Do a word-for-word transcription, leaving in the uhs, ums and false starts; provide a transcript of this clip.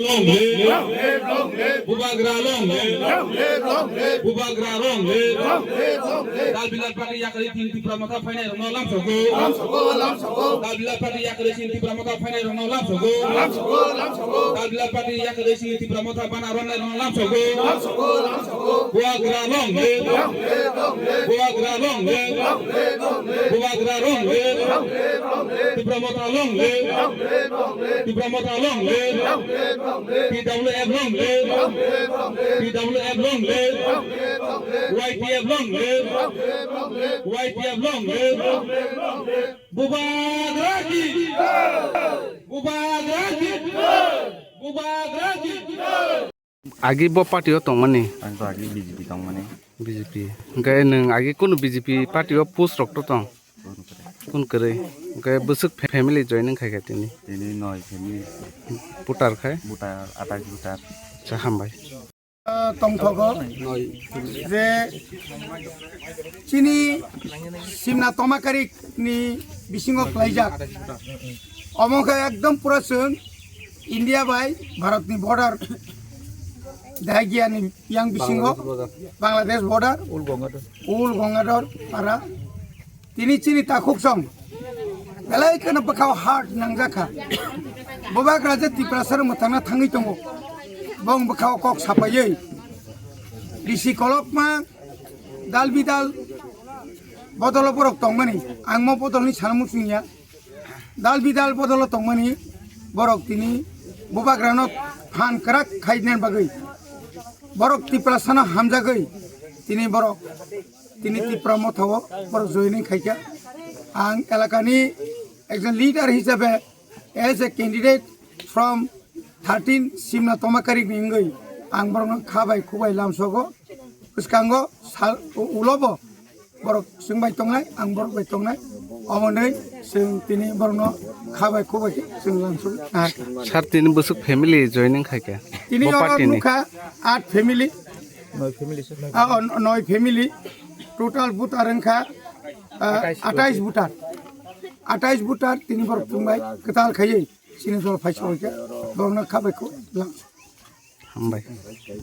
Long live. Bubagra long live. Bubagra long live. Dal Bilat Party yakarwi chini Tipra Motha phainai rokno lamsogo. Dal Bilat Party yakarwi chini Tipra Motha phainai rokno lamsogo. Dal Bilat Party yakarwi chini Tipra Motha bana ronnai rokno lamsogo. Bubagra long live. Bubagra long live. Bubagra long live. Tipra Motha long live. Tipra Motha long live. T W F long live. T W F long live. Y T F long live. Y T F long live. Bubagra ki. Bubagra ki. Bubagra ki. Agi bo party o tongmani? Ang to agi B J P tongmani. B J P. Hwnkhe nwng agi kunu B J P party o post rok to tong? Kunu kwrwi. Kunu kwrwi. Hwnkhe bwswk fa-, family join wngkha khe tini? Tini noi family. Voter khai? Voter, athais voter. Acha, hambai. Tongthogo je chini Simna Tomakarik ni bisingo khlaijak. Omo khe ekdom pura chwng India bai Bharat ni border, Daigia ni yang bisingo, Bangladesh border, Ul Gangadhar para. Tini chini takhuk song belai kheno bwkhao heart nangjakha. Bubagra je Tiprasa rok mwthangna thangwi tongo, bong bwkhao kok sapaiwi risi kolokma dal bidal bodolo borok tongmani, ang mo bodolni sana muchungya. Dal bidal bodolo tongmani borok tini Bubagrano phan kwrak khainani bagwi, borok Tiprasano hamjagwi tini borok tini Tipra Motha o borok joining khaikha. Ang elakani ekjon leader hisabe, as a candidate from thirteen Simna Tomakarik ni wngwi ang borokno kha bai khubai lamsogo. Bwskango sal-, u-, ulobo borok chwng bai tongnai, ang borok bai tongnai. Omo hwnwi chwng tini borokno kha bai khubai khe chwng lamsogwi nahar kha. Sir, tini bwswk family joining khaikha? Tini bo oro party ni nukha aat family. Noi family, sir. Ah, oh, noi family. Total voter wngkha, ah, athais voter. Athais voter tini borok chwng bai kwtal khaiwi chini dol phai soi khe borokno kha bai khu lang. Hambai.